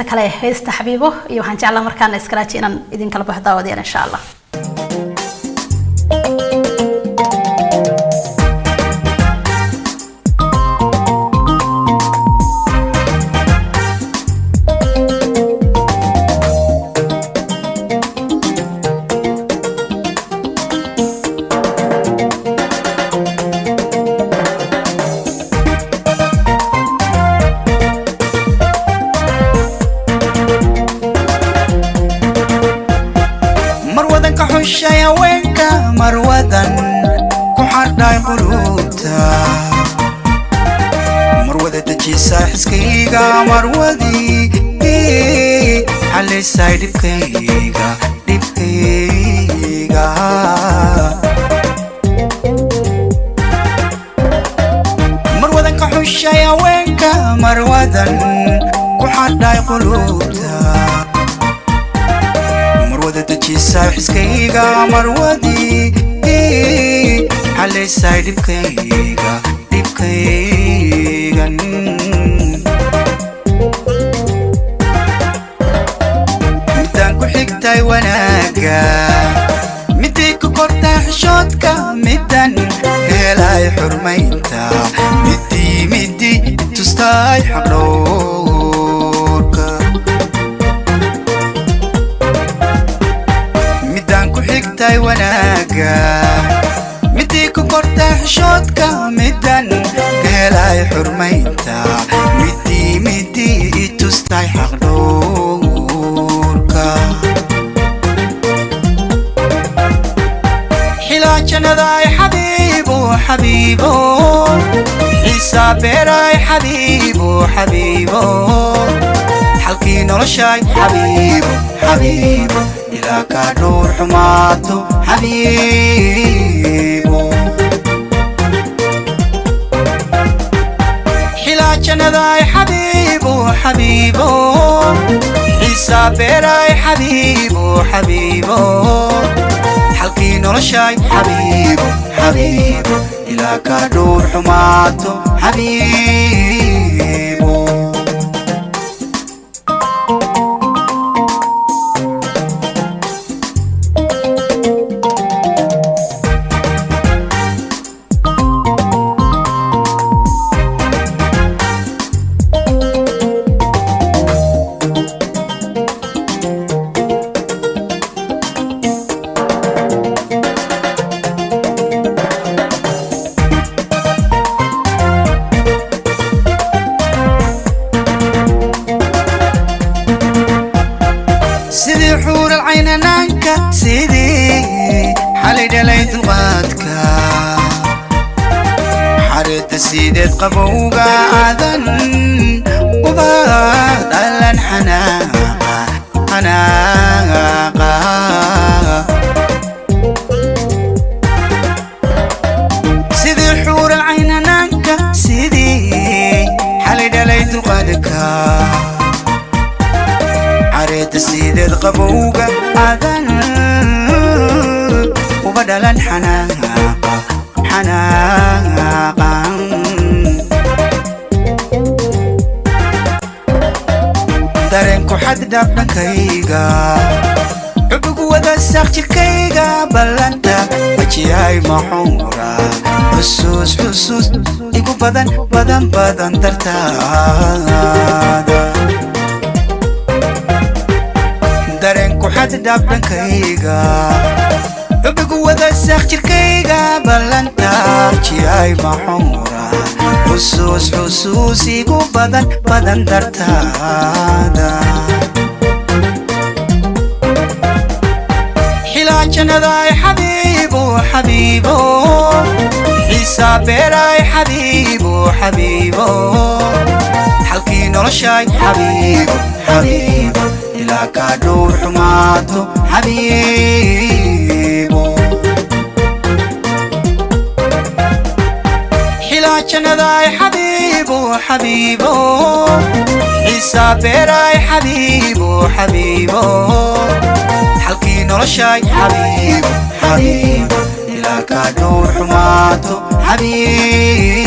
Kale heesta Xabiibo iyo waxaan jeclaa markaana iskaraaji inaan idin kala baxo, daawadayaal, insha Allah. Marwadan ka xushay haweenka, marwadan ku xardhay quluubta, marwada dejisa xiskayga, marwadii xalisay dhibkayga, dhibkayga. Marwadan ka xushay haweenka, marwadan ku xardhay quluubta, marwada dejisa xiskayga, marwadii xalisay dhibkayga, dhibkaygan. Midaan ku xigtay wanaagga, midii ku kortay xishoodka, midan helay xurmaynta, midii midii tustay xaqdhowrka. Midaan ku xigtay wanaagga, midii ku kortay xishoodka, midan ka helay xurmaynta, midii midii i tustay xaqdhowrka. Xilaajanadaay xabiibo, xabiibo, xiisaabeeraay xabiibo, xabiibo, xalkii noloshaay xabiibo, xabiibo, ilaa kaa dhowr xumaato xabiibo. Xilaajanadaay xabiibo, xabiibo, xiisaabeeraay xabiibo, xabiibo, xalkii noloshaay xabiibo, xabiibo, ilaa kaa dhowr xumaato xabiibo. Sidii xuural caynanaanka, sidii xalay dhalay dulqaadka, xareedda sideed qabowga, aadan uba dhalan xanaaqa, xanaaqa. Sidii xuural caynanaanka, sidii xalay dhalay dulqaadka, xareedda sideed qabowga, aadan uba dhalan xanaaqa, xanaaqan. Dareenku xaddhaaf dhankayga, xubigu wada saaq jirkayga, ballanta wajiyay maxuura, xusuus xusuus igu badan badan badan dartaada. Dareenku xaddhaaf dhankayga, xubigu wada saaq jirkayga, ballanta wajiyay maxuura, xusuus xusuus igu badan badan dartaada. Xilaajanadaay xabiibo, xabiibo, xiisaabeeraay xabiibo, xabiibo, xalkii noloshaay xabiibo, xabiibo, ilaa kaa dhowr xumaato xabiibo. Xilaajanadaay xabiibo, xabiibo, xiisaabeeraay xabiibo, xabiibo, xalkii noloshaay xabiibo, xabiibo, ilaa kaa dhowr xumaato xabiibo.